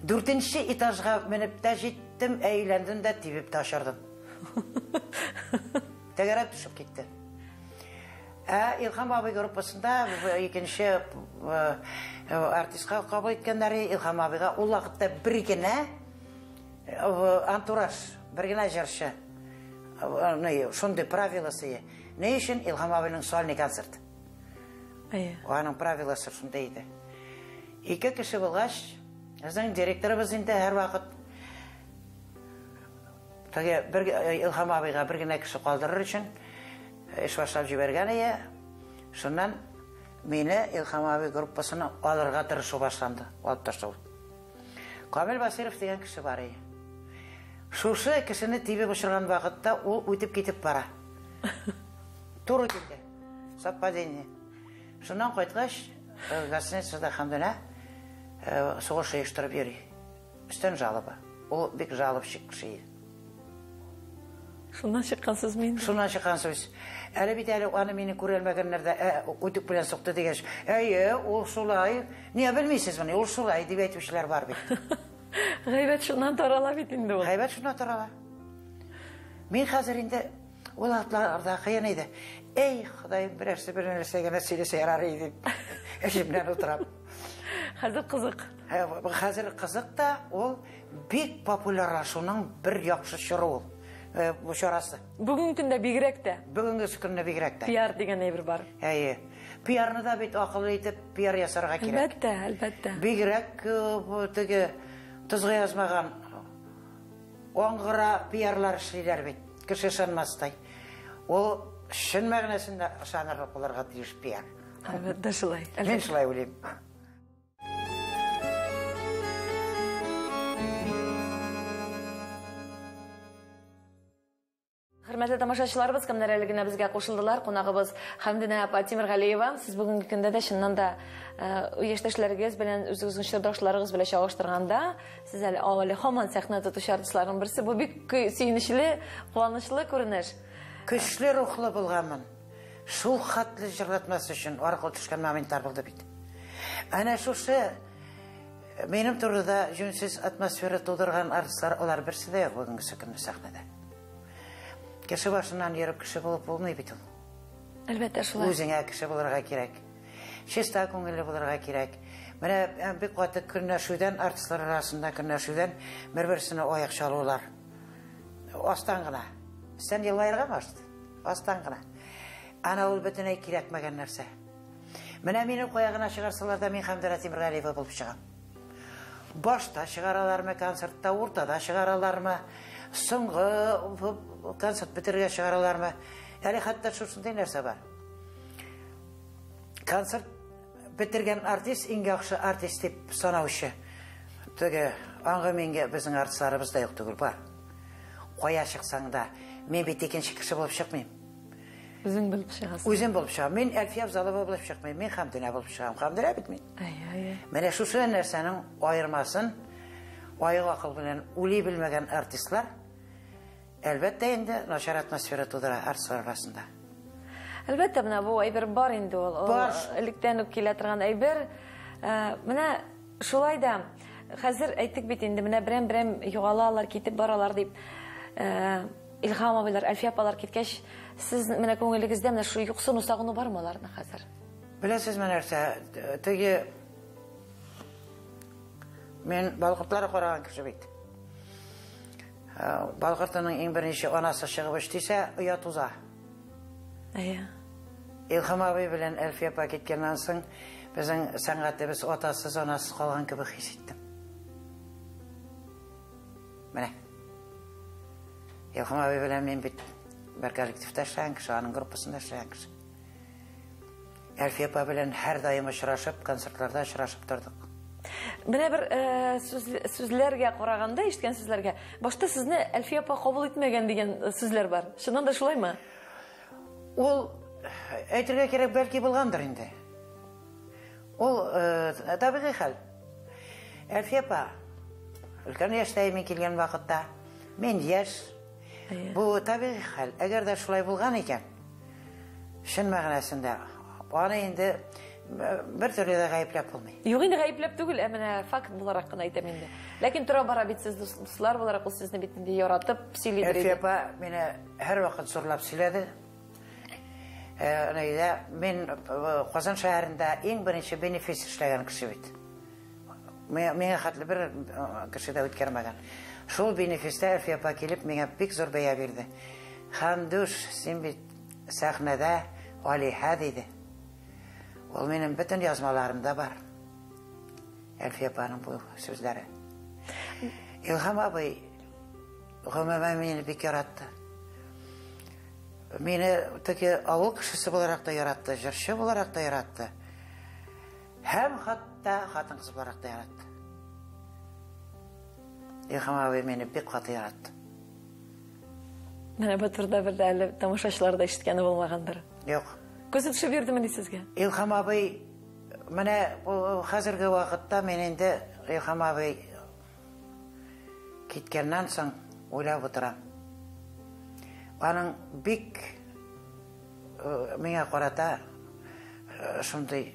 4 этажга менеп тә җиттем, әйләндем дә тибеп тә очырдым. Тәгәрәп төшеп китте. Ә Илһам абый группасында икенче артистка кабул иткәннәре Илһам абыйга ул вакытта бер генә антураж, бер генә җырчы. Шундый правиласы. Ни өчен Илһам абыйның сольный концерт? Аның правиласы шундый иде. Ике кеше булгач, безнең директорыбыз инде һәрвакыт теге бер Илһам абыйга бер генә кеше калдырыр өчен эш башлап җибәргән иде. Шуннан мине Илһам абый группасына алырга тырышу башланды, алып ташлау. Камил Басиров дигән кеше бар иде. Шушы кешене тибеп очырган вакытта ул үтеп китеп бара. Туры килде. Совпадение. Шуннан кайткач, гостиницада Хәмдүнә сугыш оештырып йөри. Өстән жалоба. Ул бик жалобщик кеше иде. Шуннан чыккан сүз мин. Шуннан чыккан сүз. Әле бит әле аны мине күрәлмәгәннәр дә, үтүк белән сукты дигәч, әйе, ул шулай. Нигә белмисезмени, ул шулай дип әйтүчеләр бар бит. Гайбәт шуннан тарала бит инде ул. Гайбәт шуннан тарала. Мин хәзер инде ул атларда кыен иде. Эй, Ходаем, берәрсе бер нәрсә генә сөйләсә ярар иде дип эчемнән утырам. Хәзер кызык. Хәзер кызык та, ул бик популярлашуның бер яхшы чоры ул. Бу чарасы. Бүгенге көндә бигрәк тә. Бүгенге көндә бигрәк тә. Пиар дигән әйбер бар. Әйе. Пиарны да бит акыллы итеп пиар ясарга кирәк. Әлбәттә, әлбәттә. Бигрәк теге тозга язмаган аңгыра пиарлар эшлиләр бит. Кеше ышанмастай. Ул чын мәгънәсендә ышанырлык булырга тиеш пиар. Әлбәттә шулай. Мин шулай уйлыйм. Хөрмәтле тамашачыларыбыз, кемнәр әле генә безгә кушылдылар, кунагыбыз Хәмдүнә апа Тимергалиева. Сез бүгенге көндә дә чыннан да яшьтәшләрегез белән, үзегезнең чордашларыгыз белән чагыштырганда, сез әле әле һаман сәхнә тотучы артистларның берсе. Бу бик сөенечле, куанычлы күренеш. Көчле рухлы булганмын. Шул хәтле җырлатмас өчен аркылы төшкән моментлар булды бит. Әнә шушы минем турыда җүнсез атмосфера тудырган артистлар, алар берсе дә юк бүгенге көндә сәхнәдә. Кеше башыннан йөреп кеше булып булмый бит ул. Әлбәттә шулай. Үзеңә кеше булырга кирәк. Чиста күңелле булырга кирәк. Менә бик каты көнләшүдән, артистлар арасында көнләшүдән бер-берсенә аяк чалулар. Астан гына. Сен елмаерга башт. Астан гына. Ана ул бөтенләй кирәкмәгән нәрсә. Менә мине кая гына чыгарсалар да, мин Хәмдүнә Тимергалиева булып чыгам. Башта чыгаралармы концертта, уртада чыгаралармы, соңгы концерт бетерергә чыгаралармы? Әле хәтта шушындый нәрсә бар. Концерт бетергән артист иң яхшы артист дип санаучы. Теге аңгы-миңге безнең артистларыбыз да юк түгел, бар. Кая чыксаң да, мин бит икенче кеше булып чыкмыйм. Үзең булып чыгасың. Үзем булып чыгам. Мин Әлфия Авзалова булып чыкмыйм, мин Хәмдүнә булып чыгам. Хәмдүнә бит мин. Әйе, әйе. Менә шушы нәрсәнең аермасын аек акыл белән уйлый белмәгән артистлар әлбәттә инде начар атмосфера тудыра артистлар арасында. Әлбәттә, менә бу әйбер бар инде ул. Ул Бар. электән үк килә торган әйбер. Менә шулай да хәзер әйттек бит инде, менә берәм-берәм югалалар, китеп баралар дип. Илһам абыйлар, Әлфия апалар киткәч, сез менә күңелегездә менә шул юксыну, сагыну бармы аларны хәзер? Беләсезме нәрсә, теге мин балкортлары караган кеше бит. Балкортының иң беренче анасы чыгып эш дисә, оя туза. Әйе. Илһам абый белән Әлфия апа киткәннән соң безнең сәнгатебез атасыз, анасыз калган кебек хис иттем. Менә. Илһам абый белән мин бит бер коллективта эшләгән кеше, аның группасында эшләгән кеше. Әлфия апа белән һәрдаим очрашып, концертларда очрашып тордык. Менә бер сүзләргә караганда, ишеткән сүзләргә, башта сезне Әлфия апа кабул итмәгән дигән сүзләр бар. Чыннан да шулаймы? Ул әйтергә кирәк, бәлки булгандыр инде. Ул табигый хәл. Әлфия апа өлкән яшьтә мин килгән вакытта, мин яшь. Бу табигый хәл. Әгәр дә шулай булган икән, чын мәгънәсендә аны инде бер төрле дә гаепләп булмый. Юк, инде гаепләп түгел, ә менә факт буларак кына әйтәм инде. Ләкин тора бара бит сез дуслар буларак, ул сезне бит инде яратып сөйлидер иде. Әлфия апа мине һәрвакыт зурлап сөйләде. Нәйдә, мин Казан шәһәрендә иң беренче бенефис эшләгән кеше бит. Миңа хәтле бер кеше дә үткәрмәгән. Шул бенефистә Әлфия апа килеп миңа бик зур бәя бирде. Хәмдүш, син бит сәхнәдә алиһә диде. Ул минем бөтен язмаларымда бар. Әлфия апаның бу сүзләре. Илһам абый гомумән мине бик яратты. Мине теге авыл кешесе буларак та яратты, җырчы буларак та яратты. Һәм хәтта хатын-кыз буларак та яратты. Илһам абый мине бик каты яратты. Менә бу турыда бер дә әле тамашачылар да ишеткәне булмагандыр. Юк. Күзе төшеп йөрдеме сезгә? Илһам абый, менә бу хәзерге вакытта мин инде Илһам абый киткәннән соң уйлап утырам. Аның бик миңа карата шундый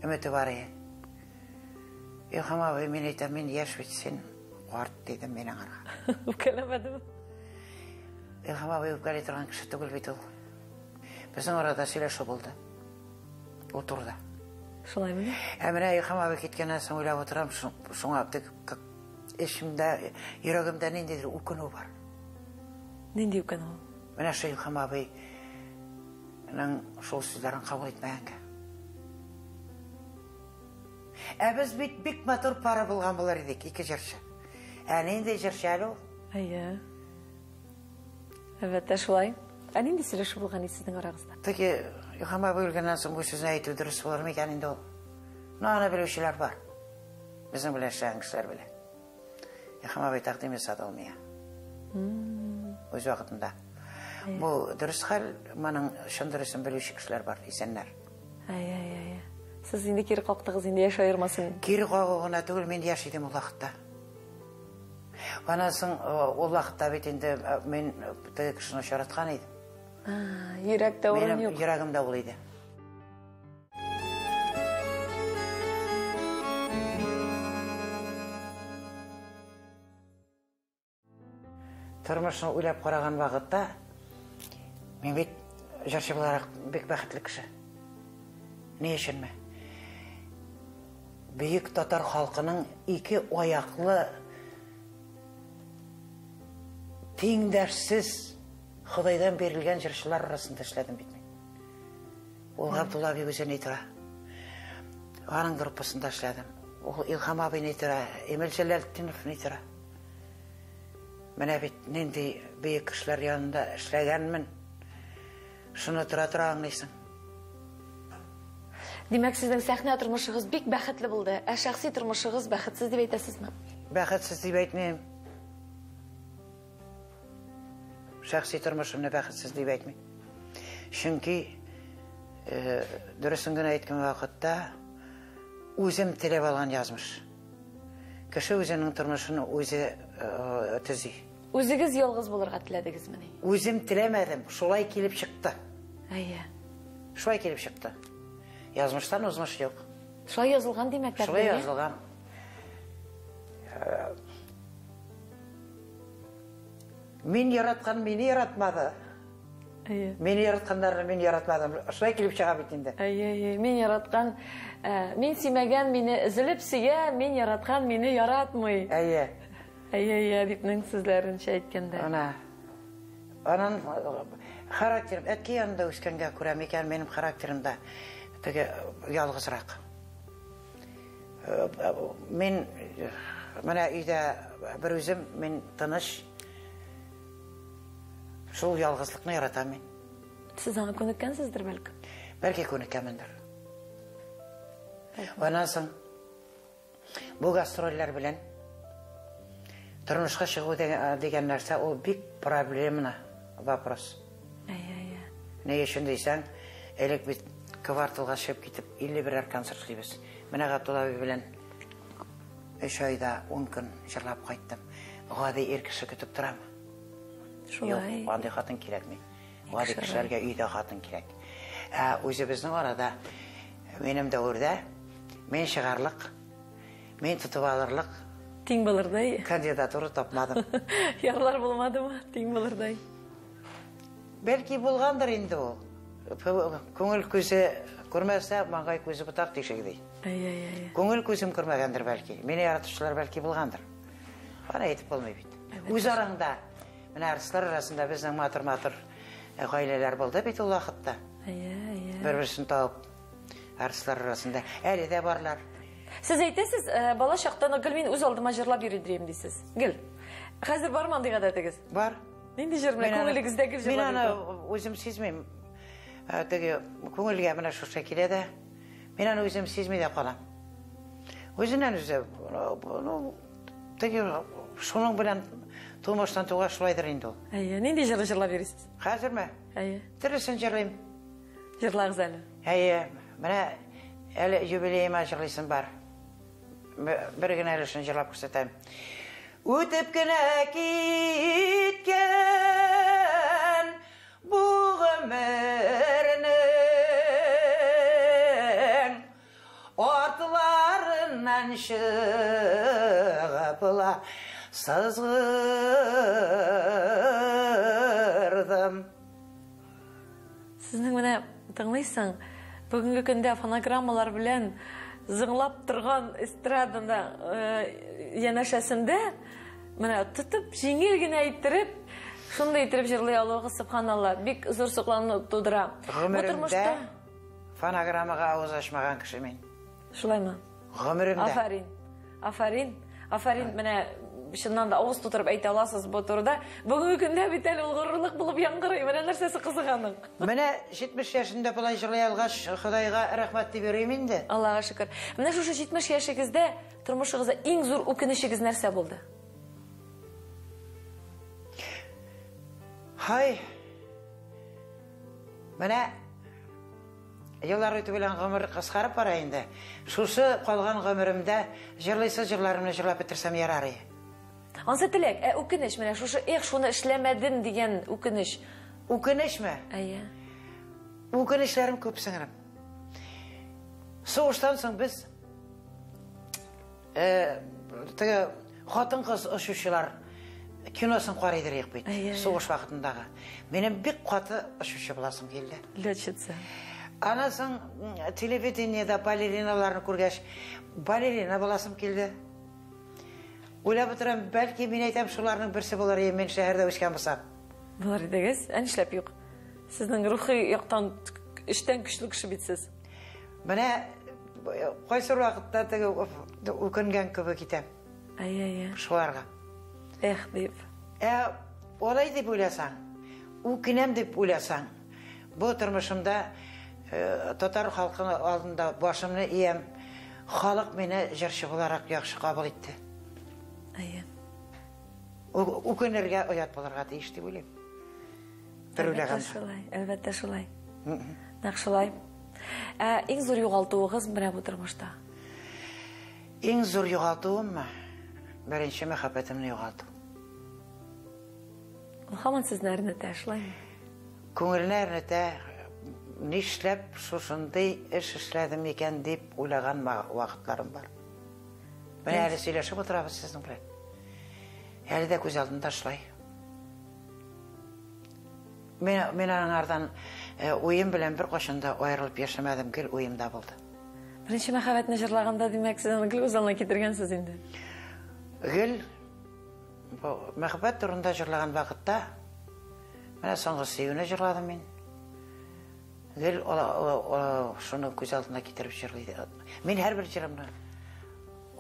өмете бар иде. Илһам абый, мин әйтәм, мин яшь бит, син карт, дидем мин аңарга. Үпкәләмәдеме? Илһам абый үпкәли торган кеше түгел бит ул. Безнең арада сөйләшү булды. Ул турыда. Шулаймы? Ә менә Илһам абый киткәннән соң уйлап утырам, шуңа тик эчемдә, йөрәгемдә ниндидер үкенү бар. Нинди үкенү? Менә шул Илһам абыйның шул сүзләрен кабул итмәгәнгә. Ә без бит бик матур пара булган булыр идек, ике җырчы. Ә нинди җырчы әле ул? Әйе. Әлбәттә, шулай. Ә нинди сөйләшү булган иде сезнең арагызда? Теге Илһам абый үлгәннән соң бу сүзне әйтү дөрес булыр микән инде ул? Ну, аны белүчеләр бар. Безнең белән эшләгән кешеләр белә. Илһам абый тәкъдим ясады ул миңа. Үз вакытында. Бу дөрес хәл, моның чын дөресен белүче кешеләр бар, исәннәр. Әйе, әйе, әйе. Сез инде кире кактыгыз инде яшь аермасын. Кире кагу гына түгел, мин яшь идем ул вакытта. Аннан соң ул вакытта бит инде мин теге кешене очраткан идем. Йөрәктә урын юк. Минем йөрәгемдә ул иде. Тормышны уйлап караган вакытта мин бит җырчы буларак бик бәхетле кеше. Ни өченме? Бөек татар халкының ике аяклы тиңдәшсез Ходайдан бирелгән җырчылар арасында эшләдем бит мин. Ул Габдулла абый үзе ни тора. Аның группасында эшләдем. Ул Илһам абый ни тора, Эмиль Җәләлетдинов ни тора. Менә бит нинди бөек кешеләр янында эшләгәнмен. Шуны тора-тора аңлыйсың. Димәк, сезнең сәхнә тормышыгыз бик бәхетле булды, ә шәхси тормышыгыз бәхетсез дип әйтәсезме? Бәхетсез дип әйтмим. Шәхси тормышымны бәхетсез дип әйтмим. Чөнки дөресен генә әйткән вакытта үзем теләп алган язмыш. Кеше үзенең тормышын үзе төзи. Үзегез ялгыз булырга теләдегезмени? Үзем теләмәдем, шулай килеп чыкты. Әйе. Шулай килеп чыкты. Язмыштан узмыш юк. Шулай язылган димәк, Шулай язылган. Мин яраткан мине яратмады. Әйе. Мине яратканнарны мин яратмадым. Шулай килеп чыга бит инде. Әйе, әйе. Мин яраткан, мин сөймәгән мине өзелеп сөя, мин яраткан мине яратмый. Әйе. Әйе, әйе, әдипнең сүзләренчә әйткәндә. Ана. Анан характерым, әткәй янында үскәнгә күрә микән, минем характерым да теге ялгызрак. Мин менә өйдә бер үзем, мин тыныч. Шул ялгызлыкны яратам мин. Сез аңа күнеккәнсездер бәлки? Бәлки күнеккәнмендер. Аннан соң бу гастрольләр белән тормышка чыгу дигән нәрсә ул бик проблемный вопрос. Әйе, әйе. Ни өчен дисәң, элек бит кварталга чыгып китеп 51 концерт эшлибез. Менә Габдулла абый белән 3 айда 10 көн җырлап кайттым. Гади ир кеше көтеп торамы? Шулай. Юк, андый хатын кирәкми. Гади кешеләргә өйдә хатын кирәк. Ә үзебезнең арада минем дәвердә мин чыгарлык, мин тотып алырлык Тиң булырдай. Кандидатура тапмадым. Ярлар булмадымы? Тиң булырдай. Бәлки булгандыр инде ул. Күңел күзе күрмәсә, маңгай күзе ботак тишеге ди. Әй, әй, әй. Күңел күзем күрмәгәндер бәлки. Мине яратучылар бәлки булгандыр. Аны әйтеп булмый бит. Үз араңда, менә артистлар арасында безнең матур-матур гаиләләр булды бит ул вакытта. Әйе, әйе. Бер-берсен табып артистлар арасында әле дә барлар. Сез әйтәсез, бала чактан гел мин үз алдыма җырлап йөри дим дисез. Гел. Хәзер бармы андый гадәтегез? Бар. Нинди җыр белән күңелегездә гел җырлап Мин аны үзем сизмим. Теге күңелгә менә шушы килә дә. Мин аны үзем сизми дә калам. Үзеннән үзе, ну, теге шуның белән тумыштан тугач шулайдыр инде ул. Әйе, нинди җыр җырлап йөрисез? Хәзерме? Әйе. Төрлесен җырлыйм. Җырлагыз әле. Әйе, менә әле юбилеема җырлыйсым бар. Бер генә өлешен җырлап күрсәтәм. Үтеп кенә киткән бу гомернең артларыннан чыгып ла сызгырдым. Сезнең менә тыңлыйсың, бүгенге көндә фонограммалар белән зыңлап торган эстрадада янәшәсендә менә тотып җиңел генә иттереп, шундый иттереп җырлый алуыгыз, субханалла, бик зур соклану тудыра. Гомеремдә фонограммага авыз ачмаган кеше мин. Шулаймы? Гомеремдә. Афәрин. Афәрин. Афәрин, менә чыннан да авыз тутырып әйтә аласыз бу турыда. Бүгенге көндә бит әле ул горурлык булып яңгырый. Менә нәрсәсе кызык аның. Менә 70 яшендә болай җырлый алгач, Ходайга рәхмәт дип йөрим инде. Аллага шөкер. Менә шушы 70 яшегездә тормышыгызда иң зур үкенечегез нәрсә булды? Һай. Менә еллар үтү белән гомер кыскарып бара инде. Шушы калган гомеремдә җырлыйсы җырларымны җырлап бетерсәм ярар иде. Ансы теләк, ә үкенеч менә шушы эх, шуны эшләмәдем дигән үкенеч. Үкенечме? Әйе. Үкенечләрем күп, сеңлем. Сугыштан соң без теге хатын-кыз очучылар киносын карыйдыр идек бит, сугыш вакытындагы. Минем бик каты очучы буласым килде. Летчица. Аннан соң телевидениедә балериналарны күргәч, балерина буласым килде. Уйлап утырам, бәлки мин әйтәм, шуларның берсе булыр идем, мин шәһәрдә үскән булсам. Булыр идегез, ә нишләп юк? Сезнең рухи яктан эчтән көчле кеше бит сез. Менә кайсы вакытта теге үкенгән кебек итәм. Әйе, әйе. Шуларга. Эх, дип. Ә алай дип уйласаң, үкенәм дип уйласаң, бу тормышымда татар халкы алдында башымны иям, халык мине җырчы буларак яхшы кабул итте. Әйе. Үкенергә оят булырга тиеш дип уйлыйм. Бер Әлбәттә уйлаганда. шулай, әлбәттә шулай. Нәкъ шулай. Ә иң зур югалтуыгыз менә бу тормышта? Иң зур югалтуыммы? Беренче мәхәббәтемне югалту. Ул һаман сезне әрнетә, шулаймы? Күңелне әрнетә, нишләп шушындый эш эшләдем икән дип уйлаган вакытларым бар. Менә әле сөйләшеп утырабыз сезнең белән. Әле дә күз алдымда шулай. Мин аңардан уем белән бер кашын да аерылып яшәмәдем, гел уемда булды. Беренче мәхәббәтне җырлаганда, димәк, сез аны гел күз алдына китергәнсез инде. Гел бу мәхәббәт турында җырлаган вакытта, менә соңгы сөюне җырладым мин. Гел шуны күз алдына китереп җырлый идем. Мин һәрбер җырымны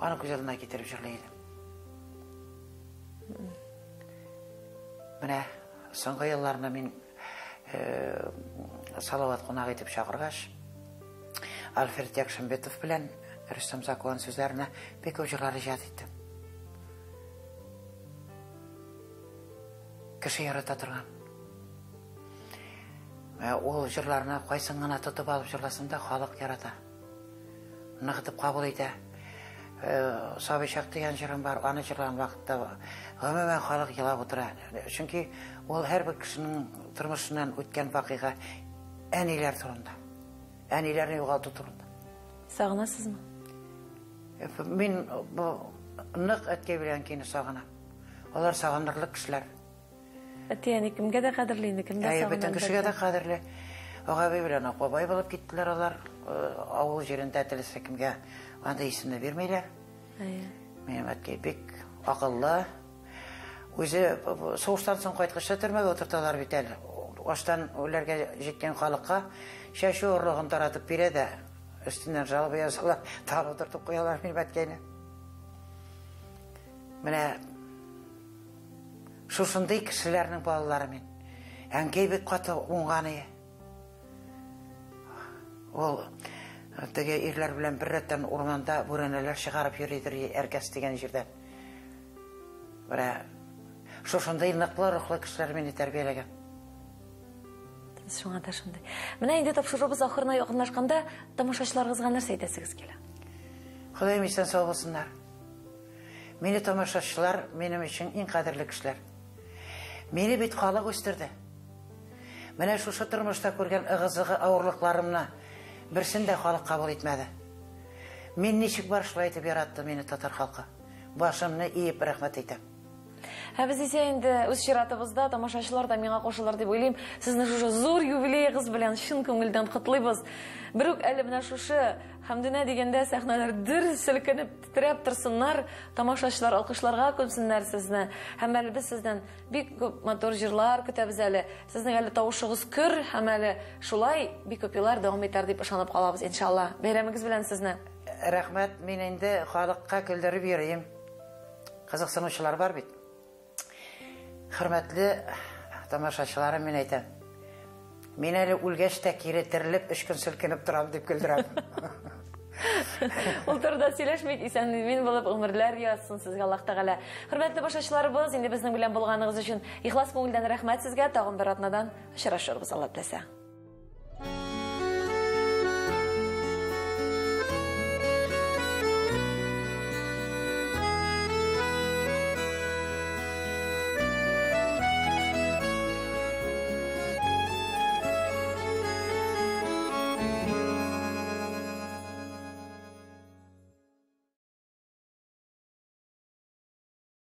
аны күз алдына китереп җырлый идем. Менә соңгы елларны мин Салават кунак итеп чакыргач, Альфред Якшимбетов белән Рөстәм Закуан сүзләренә бик күп җырлар иҗат иттем. Кеше ярата торган. Ул җырларны кайсын гына тотып алып җырласын да халык ярата. Ныгытып кабул итә. Сабый чак дигән җырым бар, аны җырлаган вакытта гомумән халык елап утыра. Чөнки ул һәрбер кешенең тормышыннан үткән вакыйга әниләр турында. Әниләрне югалту турында. Сагынасызмы? Мин бу нык әткәй белән әнкәйне сагынам. Алар сагынырлык кешеләр. Әти-әни кемгә дә кадерле инде, кемгә Әйе, сагынам бөтен кешегә дә бәлки? кадерле. Агабый белән апабай булып киттеләр алар. Авыл җирендә теләсә кемгә андый исемне бирмиләр. Әйе. Минем әткәй бик акыллы. Үзе сугыштан соң кайткач та төрмәгә утырталар бит әле. Аштан үләргә җиткән халыкка чәчү орлыгын таратып бирә дә, өстеннән жалоба язалар, тагын утыртып куялар минем әткәйне. Менә шушындый кешеләрнең балалары мин. Әнкәй бик каты уңган иде. Ул теге ирләр белән бер рәттән урманда бүрәнәләр чыгарып йөридер Әркәс дигән җирдә. Менә шушындый ныклы рухлы кешеләр мине тәрбияләгән. Шуңа да шундый. Менә инде тапшыруыбыз ахырына якынлашканда тамашачыларыгызга нәрсә әйтәсегез килә? Ходаем исән сау булсыннар. Мине тамашачылар минем өчен иң кадерле кешеләр. Мине бит халык үстерде. Менә шушы тормышта күргән ыгы-зыгы авырлыкларымны берсен дә халык кабул итмәде. Мин ничек бар шулай итеп яратты мине татар халкы. Башымны иеп рәхмәт әйтәм. Ә без исә инде үз чиратыбызда тамашачылар да миңа кушылыр дип уйлыйм. Сезне шушы зур юбилеегыз белән чын күңелдән котлыйбыз. Берүк әле менә шушы Хәмдүнә дигәндә сәхнәләр дер селкенеп, тетрәп торсыннар, тамашачылар алкышларга күмсеннәр сезне. Һәм әле без сездән бик күп матур җырлар көтәбез әле. Сезнең әле тавышыгыз көр һәм әле шулай бик күп еллар дәвам итәр дип ышанып калабыз, иншалла. Бәйрәмегез белән сезне. Рәхмәт, мин инде халыкка көлдереп йөрим. Кызыксынучылар бар бит. Хөрмәтле тамашачыларым, мин әйтәм. Мин әле үлгәч тә кире терелеп, өч көн селкенеп торам дип көлдерәм. Ул турыда сөйләшмик, исән мин булып гомерләр язсын сезгә Аллаһ Тәгалә. Хөрмәтле тамашачыларыбыз, инде безнең белән булганыгыз өчен ихлас күңелдән рәхмәт сезгә. Тагын бер атнадан очрашырбыз, Алла теләсә.